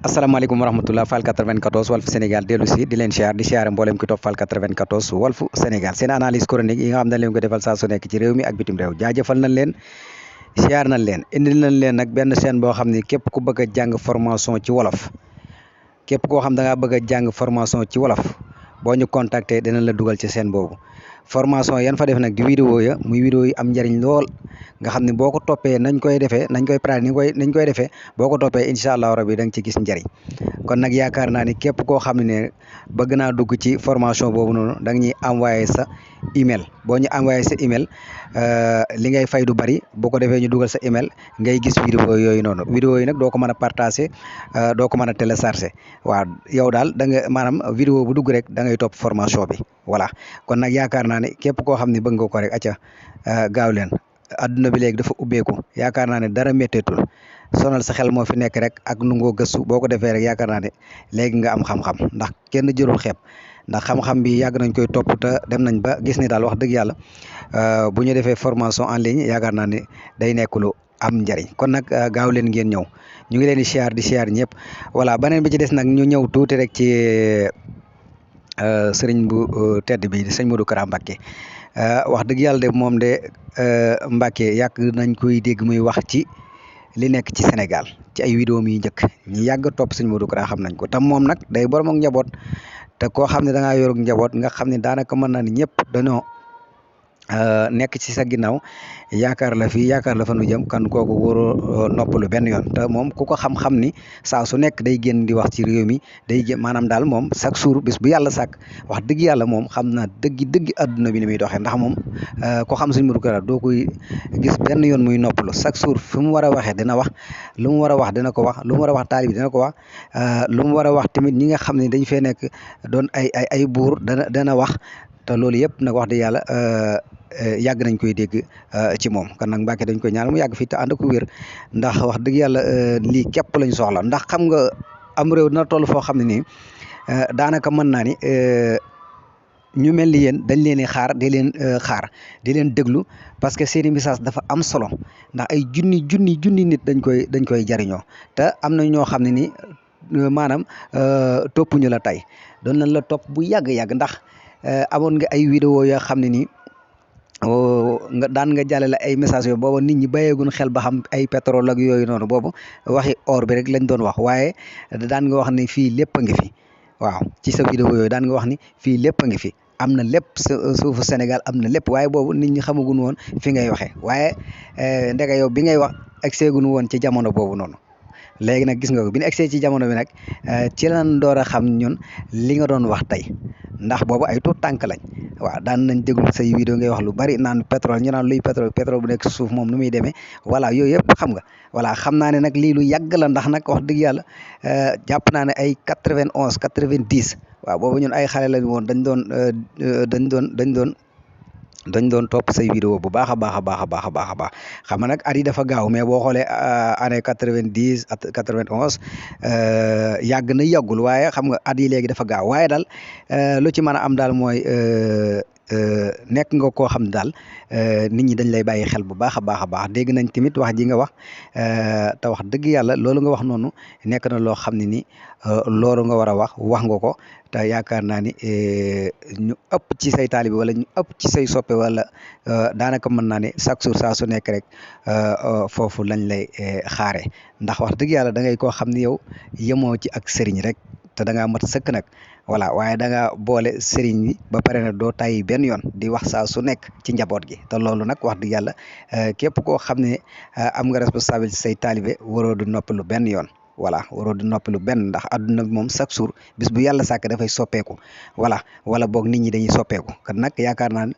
asalaamaaleykum wa rahmatulah Fall 94 Walf Sénégal dellu si di leen siyaar di siyaare mboolem ki topp Fall 94 Walf Sénégal seen analyse chronique yi nga xam ne leen ko defal saa su nekk ci réew mi ak bitim réew jaajëfal nañ leen siyaar nañ leen indil nañ leen nag benn chaîne boo xam ne képp ku bëgg a jàng formation ci wolof képp koo xam da ngaa bëgg a jàng formation ci wolof boo ñu contacter dinañ la dugal ci chaîne boobu formation yan fa def nag di vidéo ya muy vidéo yi am njariñ lool nga xam ne boo ko toppee nañ koy defee nañ koy pratique nañ koy defee boo ko toppee incha allah rabi da nga ci gis njariñ kon nag yaakaar naa ni képp koo xam ne bëgg naa dugg ci formation boobu noonu da nga ñuy envoyé sa email boo ñu envoyé sa email li ngay fay du bari boo ko defee ñu dugal sa email ngay gis vidéo yooyu noonu vidéo yi nag doo ko mën a partager doo ko mën a télécharger waaw yow daal da nga maanaam vidéo bu dugg rek da ngay topp formation bi voilà kon nag yaakaar naa ne képp koo xam ne bëgg nga ko rek acca gaaw leen adduna bi léegi dafa ubbeeku yaakaar naa ne dara métteetul sonal sa xel moo fi nekk rek ak nu ngoo gëstu boo ko defee rek yaakaar naa ne léegi nga am xam-xam ndax kenn jërul xeeb ndax xam-xam bi yàgg nañ koy topp te dem nañ ba gis ni daal wax dëgg yàlla bu ñu defee formation en ligne yaakaar naa ne day nekk lu am njariñ kon nag gaaw leen ngeen ñëw ñu ngi leen di siyaar ñëpp voilà beneen bi ci des nag ñu ñëw tuuti rek ci sëriñ bu tedd bi di sëñ Modou Kara Mbacké wax dëgg yàlla de moom de Mbacké yàgg nañ koy dégg muy wax ci li nekk ci Sénégal ci ay vidéo yi njëkk ñi yàgg topp sëñ Modou Kara xam nañ ko tam moom nag day borom ak njaboot te koo xam ne da ngaa yor ak njaboot nga xam ne daanaka mën naa ni ñëpp dañoo nekk ci sa ginnaaw yaakaar la fii yaakaar la fa nu jëm kan kooku waroo noppalu benn yoon te moom ku ko xam-xam ni saa su nekk day génn di wax ci réew mi day jëm maanaam daal moom chaque jour bis bu yàlla sàkk wax dëgg yàlla moom xam na dëgg adduna bi ni muy doxee ndax moom ko xam Sëñ Modou Kara doo koy gis benn yoon muy noppalu chaque jour fu mu war a waxee dina wax lu mu war a wax dina ko wax lu mu war a wax taalibi dina ko wax lu mu war a wax tamit ñi nga xam ne dañ fee nekk doon ay buur dana wax te loolu yëpp nag wax dëgg yàlla yàgg nañ koy dégg ci moom kon nag Mbacké dañ koy ñaan mu yàgg fii te ànd ko wér ndax wax dëgg yàlla lii képp lañ soxla ndax xam nga am réew dina toll foo xam ne nii daanaka mën naa ni ñu mel ni yéen dañ leen xaar di leen déglu parce que seeni message dafa am solo ndax ay junni nit dañ koy jariñoo te am na ñoo xam ne ni maanaam toppuñu la tey doon nañ la topp bu yàgg ndax amoon nga ay vidéo yoo xam ne nii nga daan nga jàllale ay message yooyu booba nit ñi bàyyeegun xel ba xam ay pétrole ak yooyu noonu boobu waxi or bi rek lañ doon wax waaye daan nga wax ni fii lépp a ngi fi waaw ci sa vidéo yooyu daan nga wax ni fii lépp a ngi fi am na lépp suufu Sénégal am na lépp waaye boobu nit ñi xamagun woon fi ngay waxee waaye ndeka yow bi ngay wax egseegun woon ci jamono boobu noonu léegi nag gis nga ko bi ñu egsee ci jamono bi nag ci lan door a xam ñun li nga doon wax tey ndax boobu ay tuut tànk lañ waaw daan nañ déglu say vidéo ngay wax lu bari naan pétrole ñu naan luy pétrole bu nekk suuf moom nu muy demee voilà yooyu yëpp xam nga voilà xam naa ne nag lii lu yàgg la ndax nag wax dëgg yàlla jàpp naa ne ay 91 90 waaw boobu ñun ay xale lañ woon dañ doon topp say vidéo bu baax a baax xam nga nag at yi dafa gaaw mais boo xoolee année 90 ak 91 yàgg na yàggul waaye xam nga at yi léegi dafa gaaw waaye daal lu ci mën a am daal mooy nekk nga koo xam ne daal nit ñi dañ lay bàyyi xel bu baax a baax dégg nañ tamit wax ji nga wax te wax dëgg yàlla loolu nga wax noonu nekk na loo xam ne ni loolu nga war a wax nga ko te yaakaar naa ni ñu ëpp ci say taalibi wala ñu ëpp ci say soppe wala daanaka mën naa ne chaque jour saa su nekk rek foofu lañ lay xaare ndax wax dëgg yàlla da ngay koo xam ne yow yemoo ci ak sëriñ rek te da ngaa mat sëkk nag voilà waaye da nga boole sëriñ bi ba pare nag doo tàyyi benn yoon di wax saa su nekk ci njaboot gi te loolu nag wax dëgg yàlla képp koo xam ne am nga responsabilité say taalibe waroo du noppalu benn yoon voilà waroo di noppalu benn ndax adduna bi moom chaque jour bis bu yàlla sàkk dafay soppeeku voilà wala boog nit ñi dañuy soppeeku kon nag yaakaar naa ne